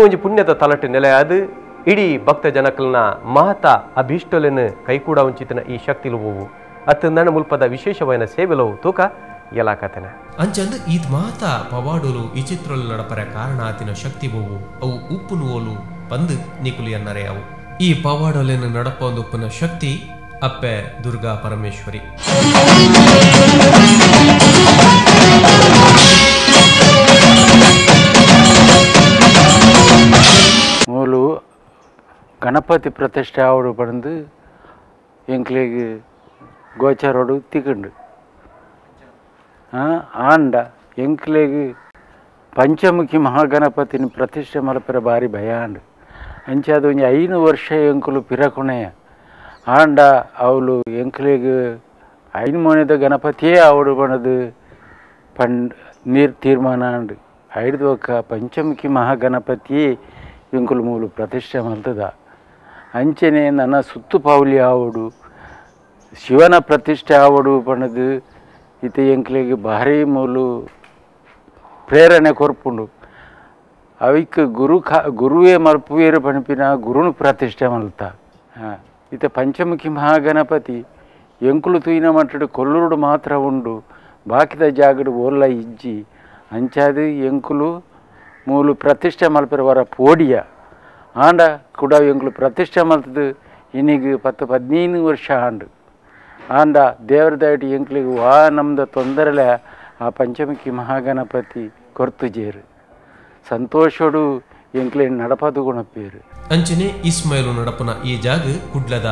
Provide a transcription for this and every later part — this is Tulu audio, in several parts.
ಒಂಜಿ ಪುಣ್ಯದ ತಲಟು ನೆಲೆಯಾದ ಇಡೀ ಭಕ್ತ ಜನಕಲ್ನ ಮಹತ ಅಭೀಷ್ಟಲೆನ್ ಕೈಕೂಡ ಉಂಚಿತನ ಈ ಶಕ್ತಿಲು ಹೋವು ಅತ್ತಂದಣ ಮುಲ್ಪದ ವಿಶೇಷವಾದ ಸೇವೆಲವು ತೂಕ ಎಲಾಕತನ ಅಂಚಂದು ಈತ್ ಮಾತ ಪವಾಡೋಲು ಈ ಚಿತ್ರಲು ನಡಪರ ಕಾರಣ ಆತಿನ ಶಕ್ತಿ ಬೋವು ಅವು ಉಪ್ಪುನುವೋಲು ಬಂದು ನಿಕುಲಿ ಅನ್ನರೆ ಅವು ಈ ಪವಾಡೋಲೆನ್ನು ನಡಪೊಂದುಪ್ಪುನ ಶಕ್ತಿ ಅಪ್ಪೆ ದುರ್ಗಾ ಪರಮೇಶ್ವರಿ. ಮೂಲು ಗಣಪತಿ ಪ್ರತಿಷ್ಠೆ ಆವಡು ಪಡೆದು ಎಂಕ್ಲೆಗ್ ಗೋಚಾರೋಡು ತಿಕ್ಕಂಡು ಆಂಡ ಎಂಕ್ಲೆಗ್ ಪಂಚಮುಖಿ ಮಹಾಗಣಪತಿನ ಪ್ರತಿಷ್ಠೆ ಮಲ್ಪೆರೆ ಬಾರಿ ಭಯ ಆಂಡ್. ಅಂಚಾದ ಒಂಜಿ 5 ವರ್ಷ ಎಂಕುಲು ಪಿರಕೊಣೆಯ ಆಂಡ ಅವಳು ಎಂಕ್ಲೆಗ್ 5 ಮೋನೆದ ಗಣಪತಿಯೇ ಆವಡು ಪಣದು ಪಂಡ್ ನೀರು ತೀರ್ಮಾನ ಆಂಡ್. ಐದು ಒಕ್ಕ ಪಂಚಮುಖಿ ಮಹಾಗಣಪತಿಯೇ ಎಂಕುಲು ಮೂಲು ಪ್ರತಿಷ್ಠೆ ಮಲ್ತದ. ಅಂಚನೆ ನನ್ನ ಸುತ್ತು ಪಾವಲಿ ಆವಡು ಶಿವನ ಪ್ರತಿಷ್ಠೆ ಆವಡು ಪಣದು ಇತ್ತೆ ಎಂಕ್ಲೆಗ್ ಭಾರಿ ಮೂಲು ಪ್ರೇರಣೆ ಕೊರ್ಪುಂಡು. ಅವಿಕ್ ಗುರು ಗುರುವೇ ಮಲ್ಪುವೇರು ಪಣಪಿನ ಗುರುನು ಪ್ರತಿಷ್ಠೆ ಮಲ್ತ. ಇತ್ತೆ ಪಂಚಮುಖಿ ಮಹಾಗಣಪತಿ ಎಂಕುಲು ತೂಯಿನ ಮಟ್ಟಡು ಕೊಲ್ಲೂರುಡು ಮಾತ್ರ ಉಂಡು, ಬಾಕಿದ ಜಾಗಡು ಓಲ್ಲ ಇಜ್ಜಿ. ಅಂಚಾದು ಎಂಕುಲು ಮೂಲು ಪ್ರತಿಷ್ಠೆ ಮಲ್ಪೆರೆ ವರ ಪೋಡಿಯ ಆಂಡ ಕೂಡ ಎಂಕುಲು ಪ್ರತಿಷ್ಠೆ ಮಲ್ತದು ಇನ್ನಿಗೆ 10-15 ವರ್ಷ ಆಂಡು. ಆಂಡ ದೇವರ ದಯಟು ಎಂಕ್ಲಿಗೆ ವಾ ನಮ್ದ ತೊಂದರೆಲೆ ಆ ಪಂಚಮುಖಿ ಮಹಾಗಣಪತಿ ಕೊರ್ತು ಜೇರು ಸಂತೋಷಡು ಎಂಕ್ಲೆ ನಡಪದು ಗುಣಪೇರು. ಅಂಚನೆ ಇಸ್ಮೈಲು ನಡಪುನ ಈ ಜಾಗ ಕುಡ್ಲದ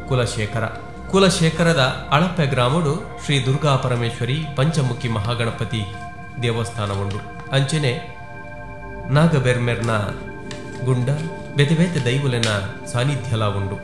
ಕುಲಶೇಖರ. ಕುಲಶೇಖರದ ಅಳಪೆ ಗ್ರಾಮಡು ಶ್ರೀ ದುರ್ಗಾ ಪರಮೇಶ್ವರಿ ಪಂಚಮುಖಿ ಮಹಾಗಣಪತಿ ದೇವಸ್ಥಾನ ಉಂಡು. ಅಂಚನೆ ನಾಗಬೆರ್ಮೆರ್ನ ಗುಂಡ ಬೇತೆ ಬೇತೆ ದೈವಲೆನ ಸಾನ್ನಿಧ್ಯಲ ಉಂಡು.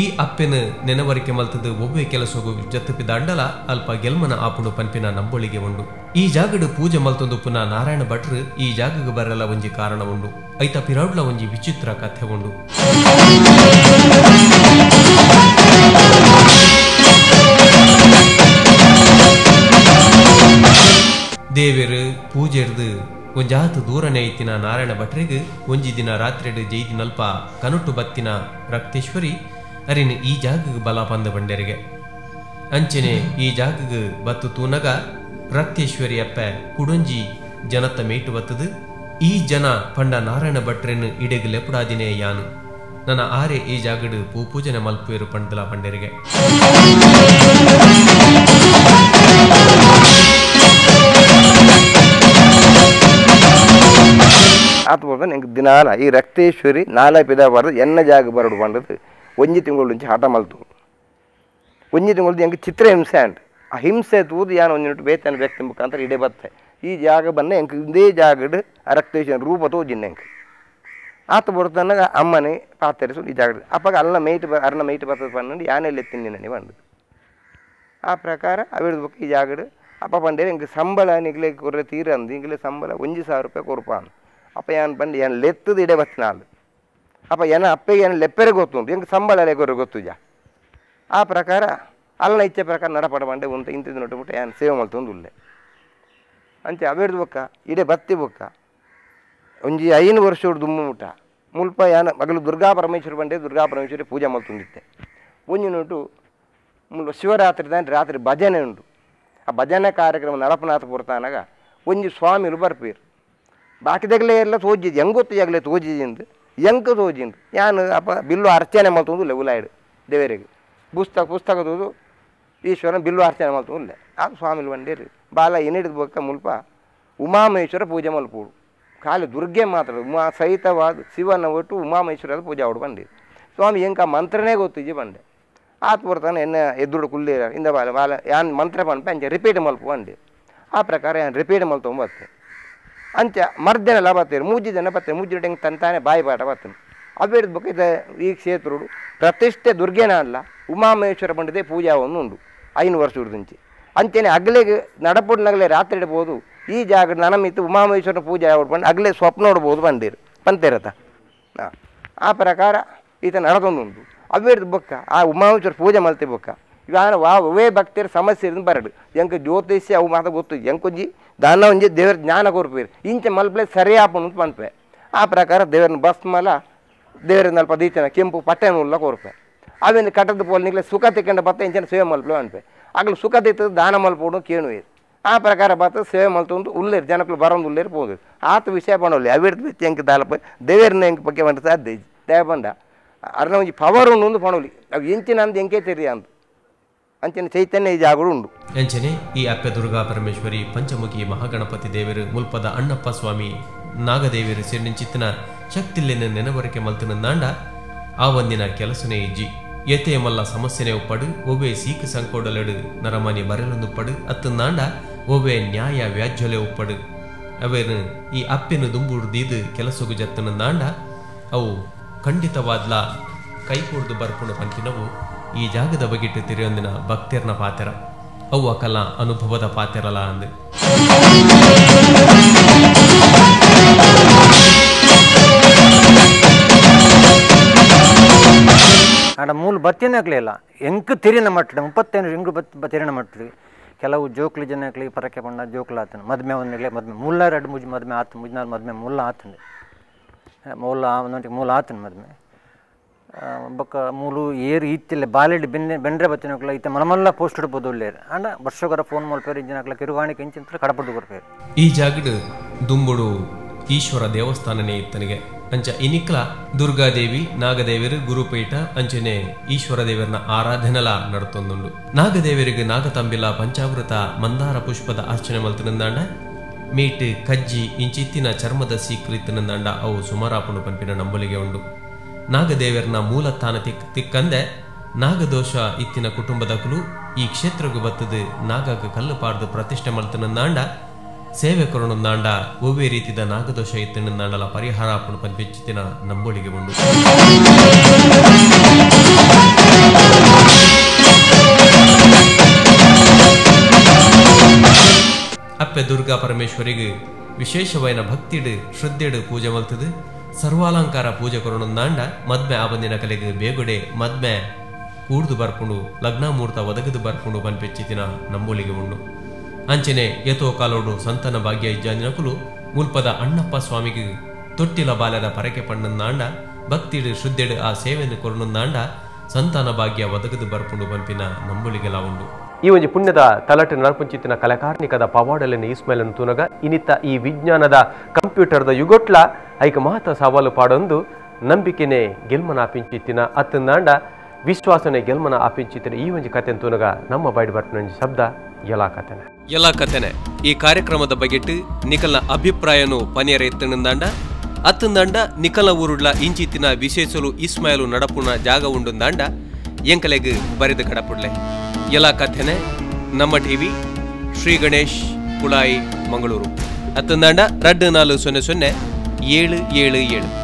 ಈ ಅಪ್ಪೆನ ನೆನವರಿಕೆ ಮಲ್ತದ ಒವ್ವೆ ಕೆಲಸಗು ಜತ್ತಪಿದಾಂಡಲ ಅಲ್ಪ ಗೆಲ್ಮನ ಆಪುಣು ಪನ್ಪಿನ ನಂಬೊಳಿಗೆ ಉಂಡು. ಈ ಜಾಗಡು ಪೂಜೆ ಮಲ್ತೊಂದು ಪುನಃ ನಾರಾಯಣ ಭಟ್ರು ಈ ಜಾಗಕ್ಕೆ ಬರಲ ಒಂಜಿ ಕಾರಣ ಉಂಡು. ಐತ ಪಿರೌಡ್ಲ ಒಂಜಿ ವಿಚಿತ್ರ ಕಥೆ ಉಂಡು. ದೇವೆರು ಪೂಜೆರ್ದು ಒಂಜಾತು ದೂರನೆ ಐತಿನ ನಾರಾಯಣ ಭಟ್ರಿಗೆ ಒಂಜಿ ದಿನ ರಾತ್ರಿಡು ಜೈದಿನಲ್ಪ ಕನುಟು ಬತ್ತಿನ ರಕ್ತೇಶ್ವರಿ ಅರಿನ ಈ ಜಾಗಕ್ಕೆ ಬಲ ಪಂದ ಬಂಡೆರಿಗೆ. ಅಂಚನೆ ಈ ಜಾಗಕ್ಕೆ ಬತ್ತು ತೂನಗ ರಕ್ತೇಶ್ವರಿ ಅಪ್ಪೆ ಕುಡೊಂಜಿ ಜನತ ಮೇಟು ಬತ್ತದು. ಈ ಜನ ಪಂಡ ನಾರಾಯಣ ಭಟ್ರೆನ್ ಇಡೆಗ್ ಲೆಪುಡಾದಿನೇ ಯಾನು ನನ್ನ ಆರೆ ಈ ಜಾಗಡು ಪೂ ಪೂಜನೆ ಮಲ್ಪುವೇರು ಪಂಡಲ ಬಂಡೆರಿಗೆ. ಆತ ಎಂಕ್ ದಿನಾಲ ಈ ರಕ್ತೇಶ್ವರಿ ನಾಲ ಪಿದ ಬಾರ್ದು ಎನ್ನ ಜಾಗ ಬರಡು ಪಂಡದು ಒಂಜಿ ತಿಂಗಳು ಒಂಜಿ ಹಠ ಮಲ್ತು. ಒಂಜಿ ತಿಂಗಳು ಎಂಕ್ ಚಿತ್ರ ಹಿಂಸೆ ಅಂಡ್ ಆ ಹಿಂಸೆ ತೂದು ಯಾನ್ ಒಂಜಿ ಬೇತನ ವ್ಯಕ್ತಿ ಮುಖಾಂತರ ಇಡೆ ಬತ್ತೆ ಈ ಜಾಗ ಬನ್ನ ಎಂಕ್ ಇಂದೇ ಜಾಗಡ್ ಆ ರಕ್ತೇಶ್ವರಿ ರೂಪ ತೋಜಿನ ಎಂಕ್ ಆತ ಬರ್ತನಾಗ ಅಮ್ಮನೆ ಪಾತರಿಸು ಈ ಜಾಗ ಅಪ್ಪಾಗ ಅಲ್ಲ ಮೇಯ್ಟ್ ಅರ್ನ ಮೇಯ್ಟ್ ಬರ್ತದೆ ಪನ್ನಂಡು ಯಾನೆಲ್ಲ ಎತ್ತಿನಿ ನನಗೆ ಬಂದು ಆ ಪ್ರಕಾರ ಅವಿಡ್ಬೇಕು ಈ ಜಾಗಡ್ ಅಪ್ಪ ಪಂಡೇರಿ ಎಂಕ್ ಸಂಬಳ ನಿಗ್ಲೆ ಕೊರ್ರೆ ತೀರಂದು ಇಂಗ್ಲೆ ಸಂಬಳ 1000 ರೂಪಾಯಿ ಕೊರ್ಪಾನು. ಅಪ್ಪ ಯಾನ್ ಬಂದು ಏನು ಲೆತ್ತದು ಇಡೆ ಬತ್ತಿನಾಳು ಅಪ್ಪ ಏನ ಅಪ್ಪಗೆ ಏನು ಲೆಪ್ಪೆರೆ ಗೊತ್ತುಂಟು ಎಂಕ್ ಸಂಬಳ ಕೊರ್ರೆ ಗೊತ್ತುಜ. ಆ ಪ್ರಕಾರ ಅಲ್ಲ ಇಚ್ಛೆ ಪ್ರಕಾರ ನಡಪಡ ಬಂಡೆ ಉಂಟು ಇಂತಿದ್ದು ನೋಟುಬಿಟ್ಟು ಏನು ಸೇವೆ ಮಲ್ತೊಂದು ಉಲ್ಲೆ ಅಂಚೆ ಅವೇರ್ದು ಬೊಕ್ಕ ಇಡೆ ಬತ್ತಿ ಬೊಕ್ಕ ಒಂಜಿ 5 ವರ್ಷ ದುಮ್ಮು ಮುಟ ಮುಲ್ಪ ಯಾನ ಮಗಲು ದುರ್ಗಾ ಪರಮೇಶ್ವರಿ ಬಂಡೆ ದುರ್ಗಾ ಪರಮೇಶ್ವರಿ ಪೂಜೆ ಮಲ್ತೊಂದಿತ್ತೆ. ಒಂಜಿ ನೋಟು ಮುಲ್ಪ ಶಿವರಾತ್ರಿ ದಾಂಟ್ ರಾತ್ರಿ ಭಜನೆ ಉಂಟು. ಆ ಭಜನೆ ಕಾರ್ಯಕ್ರಮ ನಡಪನಾಥ ಪುರತಾನಾಗ ಒಂಜಿ ಸ್ವಾಮಿಲು ಬರ್ಪೀರು ಬಾಕಿದಾಗಲೇ ಎಲ್ಲ ತೋಜಿದ್ದು ಹೆಂಗೆ ಗೊತ್ತು ಜಾಗಲೇ ತೋಜಿದ್ದು ಎಂಕ ತೋಜಿಂದು ಯಾನು ಅಪ್ಪ ಬಿಲ್ಲು ಅರ್ಚನೆ ಮಲ್ತೊಂದು ಉಲಾಯ್ಡು ದೇವರಿಗೆ ಪುಸ್ತಕ ಪುಸ್ತಕ ತೋದು ಈಶ್ವರನ ಬಿಲ್ಲು ಅರ್ಚನೆ ಮಲ್ತೊಂದು ಆ ಸ್ವಾಮಿಲು ಬಂಡೇರಿ ಬಾಲ ಏನಿಡಿದ ಬೊಕ್ಕ ಮುಲ್ಪ ಉಮಾಮಹೇಶ್ವರ ಪೂಜೆ ಮಲ್ಪೋಡು ಖಾಲಿ ದುರ್ಗೆ ಮಾತ್ರ ಉಮಾ ಸಹಿತವಾದ ಶಿವನ ಒಟ್ಟು ಉಮಾಮಹೇಶ್ವರದ ಪೂಜೆ ಅವಡು ಬಂದಿರು. ಸ್ವಾಮಿ ಎಂಕ ಮಂತ್ರನೇ ಗೊತ್ತಿಜ್ಜಿ ಬಂಡೆ ಆತ ಬರ್ತಾನೆ ಎನ್ನ ಎದುರು ಕುಲ್ಲೇರ ಇಂದ ಬಾಲ ಬಾಲ ಯಾನ್ ಮಂತ್ರ ಪನ್ಪೆ ಅಂಚೆ ರಿಪೀಟ್ ಮಲ್ಪು ಬಂಡೆ. ಆ ಪ್ರಕಾರ ಯಾನ್ ರಿಪೀಟ್ ಮಲ್ತೊಂಬತ್ತೆ ಅಂಚೆ ಮರ್ದನೆಲ್ಲ ಬರ್ತೀರಿ ಮೂಜಿ ಜನ ಬರ್ತಾರೆ ಮೂಜಿ ಟೆಂಗ್ ತಂತಾನೆ ಬಾಯಿ ಪಾಠ ಬರ್ತಾನೆ ಅವೇರ್ದ ಬೊಕ್ಕ ಇದು ಈ ಕ್ಷೇತ್ರಡು ಪ್ರತಿಷ್ಠೆ ದುರ್ಗೆನ ಅಲ್ಲ ಉಮಾಮಹೇಶ್ವರ ಪಂಡಿದೆ ಪೂಜಾ ಒಂದು ಉಂಡು 5 ವರ್ಷ ದುಂಚಿ ಅಂಚೆನೆ ಅಗ್ಲೆಗೆ ನಡಪುಡ್ನಗಲೆ ರಾತ್ರಿ ಇಡ್ಬೋದು ಈ ಜಾಗ ನನಮಿತ್ತು ಉಮಾಮಹೇಶ್ವರನ ಪೂಜೆ ಪಂಡು ಅಗ್ಲೆ ಸ್ವಪ್ನ ನೋಡ್ಬೋದು ಬಂದಿರು ಪಂತೇರತ ಆ ಪ್ರಕಾರ ಈತ ನಡದೊಂದುಂಟು. ಅವೇರ್ದ ಬೊಕ್ಕ ಆ ಉಮಾಮಹೇಶ್ವರ ಪೂಜೆ ಮಲ್ತಿ ಬೊಕ್ಕ ಇವಾಗ ವಾ ಒವೇ ಭಕ್ತಿಯರ ಸಮಸ್ಯೆ ಬರಡು ಎಂಕ ಜ್ಯೋತಿಷ್ಯ ಅವು ಮಾತ ಗೊತ್ತು ಎಂಕೊಂಜಿ ದಾನ ಒಂಜಿ ದೇವರ ಜ್ಞಾನ ಕೊರ್ಪೇರು ಇಂಚೆ ಮಲ್ಪಲೆ ಸರಿ ಆಪುಂಡು ಅಂತ ಪನ್ಪೆ ಆ ಪ್ರಕಾರ ದೇವರನ್ನ ಬಸ್ ಮಲ ದೇವರ ಅಲ್ಪ ದೀಚನ ಕೆಂಪು ಪಟ್ಟೆನ ಕೊರ್ಪೆ ಅವೇನು ಕಟ್ಟದ ಪೋಲ್ ನಿಗ್ಲೆ ಸುಖ ತಿಕ್ಕಂಡ ಬತ್ತ ಇಂಚಿನ ಸೇವೆ ಮಲ್ಪಲೆ ಅನ್ಪೆ ಆಗಲು ಸುಖ ತಿತ್ತದ ದಾನ ಮಲ್ಪೋಡು ಕೇಣುವೇರು ಆ ಪ್ರಕಾರ ಬತ್ತ ಸೇವೆ ಮಲ್ತೊಂದು ಉಲ್ಲೇರು ಜನಕ್ಕಳು ಬರೋದು ಉಲ್ಲೇರು ಪೋದು ಆತ ವಿಷಯ ಪಣೋಲಿ ಅವಿಡ್ದು ಬೆಚ್ಚ ಎಂಕ್ ದಾಲಪ ದೇವೇರನ್ನ ಎಂಕ್ ಪಕ್ಕೆ ಬಂದ ಸಾಧ್ಯ ದೇವ ಬಂದ ಅರ್ನ ಒಂಜಿ ಪವರ್ ಉಂಡು ಒಂದು ಪಣೋಲಿ ಅವು ಎಂಚಿನ ಅಂದ್ ಎಂಕೆ ತೆರಿಯ ಅಂದು ಅಂಚಿನ ಚೈತನ್ಯ ಈ ಜಾಗಡು ಉಂಡು. ಅಂಚನೆ ಈ ಅಪ್ಪೆ ದುರ್ಗಾ ಪರಮೇಶ್ವರಿ ಪಂಚಮುಖಿ ಮಹಾಗಣಪತಿ ದೇವರು ಮುಲ್ಪದ ಅಣ್ಣಪ್ಪ ಸ್ವಾಮಿ ನಾಗದೇವರು ಸೇರಿನಿಂಚಿತ್ತಿನ ಶಕ್ತಿಲ್ಲೆನ ನೆನವರಿಕೆ ಮಲ್ತಿನ ನಾಂಡ ಆ ಒಂದಿನ ಕೆಲಸನೇ ಇಜ್ಜಿ ಎತೆ ಮಲ್ಲ ಸಮಸ್ಯೆನೆ ಒಪ್ಪಡು ಒವ್ವೆ ಸೀಕು ಸಂಕೋಡಲೆಡು ನರಮಾನಿ ಬರೆಲೊಂದುಪ್ಪಡು ಅತ್ತು ನಾಂಡ ಒವ್ವೆ ನ್ಯಾಯ ವ್ಯಾಜ್ಯಲೆ ಒಪ್ಪಡು ಅವೇನು ಈ ಅಪ್ಪೆನು ದುಂಬುಡ್ದೀದು ಕೆಲಸಗು ಜತ್ತನ ನಾಂಡ ಅವು ಖಂಡಿತವಾದ್ಲ ಕೈಕೂಡ್ದು ಬರ್ಪುಣ ಪಂಪಿನವು ಈ ಜಾಗದ ಬಗೆಟ್ಟು ತಿರಿಯೊಂದಿನ ಭಕ್ತಿರ್ನ ಪಾತೆರ ಅವು ಅಕಲ ಅನುಭವದ ಪಾತೆರಲ ಅಂದು. ಆಡ ಮೂಲ ಬತ್ತಿನಾಗ್ಲಿಲ್ಲ ಎಂಕ್ ತಿರಿನ ಮಟ್ಟಡು 35 ಎಂಕು ಬತ್ ತಿರಿನ ಮಟ್ಟಡು ಕೆಲವು ಜೋಕ್ಲಿ ಜನಕ್ಲಿ ಪರಕೆ ಬಣ್ಣ ಜೋಕ್ಲ ಆತನ ಮದ್ಮೆ ಒಂದಾಗಲೇ ಮದ್ಮೆ ಮುಲ್ಲ ಎರಡು ಮುಜ್ ಮದ್ಮೆ ಆತು ಮುಜ್ನಾಲ್ ಮದ್ಮೆ ಮುಲ್ಲ ಆತಂದೆ ಮೂಲ ಮೂಲ ಆತನ ಮದ್ಮೆ ಬೊಕ್ಕ ಮೂಲು ಏರು ಇತ್ತಿಲ್ಲ ಬಾಲೆಡ್ ಬೆನ್ನೆ ಬೆಂಡ್ರೆ ಬತ್ತಿನಕ್ಲ ಇತ್ತ ಮಲಮಲ್ಲ ಪೋಸ್ಟ್ ಇಡ್ಬೋದು ಉಳ್ಳೇರು ಅಂಡ ವರ್ಷಗರ ಫೋನ್ ಮಲ್ಪೇರು ಇಂಜಿನಕ್ಲ ಕಿರುವಾಣಿಕೆ ಇಂಚಿನ ಕಡಪಡ್ದು ಕೊರ್ಪೇರು. ಈ ಜಾಗಡ್ ದುಂಬುಡು ಈಶ್ವರ ದೇವಸ್ಥಾನನೇ ಇತ್ತನಿಗೆ ಅಂಚ ಇನಿಕ್ಲ ದುರ್ಗಾದೇವಿ ನಾಗದೇವರು ಗುರುಪೀಠ ಅಂಚನೆ ಈಶ್ವರ ದೇವರನ ಆರಾಧನೆಲ ನಡತೊಂದುಂಡು. ನಾಗದೇವರಿಗೆ ನಾಗತಂಬಿಲ ಪಂಚಾಮೃತ ಮಂದಾರ ಪುಷ್ಪದ ಅರ್ಚನೆ ಮಲ್ತಿನಂದಾಂಡ ಮೀಟ್ ಕಜ್ಜಿ ಇಂಚಿತ್ತಿನ ಚರ್ಮದ ಸೀಕೃತಿನಂದಾಂಡ ಅವು ಸುಮಾರಾಪುಣು ಪಂಪಿನ ನಂಬಲಿಗೆ ಉಂಡು. ನಾಗದೇವರನ ಮೂಲಸ್ಥಾನ ತಿಕ್ಕಂದೆ ನಾಗದೋಷ ಇತ್ತಿನ ಕುಟುಂಬದಕುಲು ಈ ಕ್ಷೇತ್ರಗೂ ಬತ್ತದು ನಾಗಕ್ಕೆ ಕಲ್ಲು ಪಾರ್ದು ಪ್ರತಿಷ್ಠೆ ಮಲ್ತಿನಂದಾಂಡ ಸೇವೆ ಕೊರೊಂದಾಂಡ ಒವ್ವೇ ರೀತಿದ ನಾಗದೋಷ ಇತ್ತಿನಂದಾಂಡಲ ಪರಿಹಾರ ಆಪುಣು ಪಂಪಿಚಿತ್ತಿನ ನಂಬೊಳಿಗೆ ಉಂಡು. ಅಪ್ಪೆ ದುರ್ಗಾ ಪರಮೇಶ್ವರಿಗೆ ವಿಶೇಷವಾದ ಭಕ್ತಿಡು ಶ್ರದ್ಧೆಡು ಪೂಜೆ ಮಲ್ತದು ಸರ್ವಾಲಂಕಾರ ಪೂಜೆ ಕೊರೊಂದಾಂಡ ಮದ್ಮೆ ಆಬಂದಿನ ಕಲೆಗೆ ಬೇಗುಡೆ ಮದ್ಮೆ ಕೂಡ್ದು ಬರ್ಪುಂಡು ಲಗ್ನ ಮುಹೂರ್ತ ಒದಗದು ಬರ್ಪುಂಡು ಪನ್ಪೆಚ್ಚಿತಿನ ನಂಬೊಳಿಗೆ ಉಂಡು. ಅಂಚನೆ ಯಥೋ ಕಾಲೋಡು ಸಂತಾನ ಭಾಗ್ಯ ಇಜ್ಜಾಂಜಿನಕುಲು ಮುಲ್ಪದ ಅಣ್ಣಪ್ಪ ಸ್ವಾಮಿಗೆ ತೊಟ್ಟಿಲ ಬಾಲ್ಯದ ಪರಕೆ ಪಣ್ಣಂದಾಂಡ ಭಕ್ತಿಡು ಶ್ರದ್ಧೆಡು ಆ ಸೇವೆಯನ್ನು ಕೊರೊಂದಾಂಡ ಸಂತಾನ ಭಾಗ್ಯ ಒದಗದು ಬರ್ಪುಂಡು ಪನ್ಪಿನ ನಂಬೊಳಿಗೆಲ ಉಂಡು. ಈ ಒಂಜಿ ಪುಣ್ಯದ ತಲಟೆ ನರಪುಂಚಿತ್ತಿನ ಕಲಾಕಾರ್ಣಿಕದ ಪವಾಡಲೆನ ಇಸ್ಮೇಲನ್ನು ತೂನಗ ಇನ್ನಿತ್ತ ಈ ವಿಜ್ಞಾನದ ಕಂಪ್ಯೂಟರ್ದ ಯುಗೊಟ್ಲ ಐಕ ಮಹತ್ವ ಸವಾಲು ಪಾಡೊಂದು ನಂಬಿಕೆನೆ ಗೆಲ್ಮನ ಆಪಿಂಚಿತ್ತಿನ ಅತ್ತಂದಾಂಡ ವಿಶ್ವಾಸನೆ ಗೆಲ್ಮನ ಆಪಿಂಚಿತ್ತಿನ ಈ ಒಂಜಿ ಕಥೆನ ತೂನಗ ನಮ್ಮ ಬೈಡ್ ಬರ್ಪುನ ಶಬ್ದ ಎಲಾ ಕಥೆನೆ. ಎಲಾ ಕಥೆನೆ ಈ ಕಾರ್ಯಕ್ರಮದ ಬಗೆಟ್ ನಿಕಲ್ನ ಅಭಿಪ್ರಾಯನು ಪನಿಯರ ಎತ್ತಣಂದಾಂಡ ಅತ್ತಂದಾಂಡ ನಿಕಲ್ನ ಊರುಡ್ಲ ಇಂಚಿತ್ತಿನ ವಿಶೇಷಲು ಇಸ್ಮಾಯಲು ನಡಪುನ ಜಾಗ ಉಂಡುಂದಾಂಡ ಎಂಕಲೆಗ್ ಬರೆದು ಕಡಪುಡ್ಲೆ. ಎಲಾ ಕಥೆನೆ ನಮ್ಮ ಟಿವಿ ಶ್ರೀ ಗಣೇಶ್ ಕುಳಾಯಿ ಮಂಗಳೂರು ಅತ್ತಂದಾಂಡ 2400 777.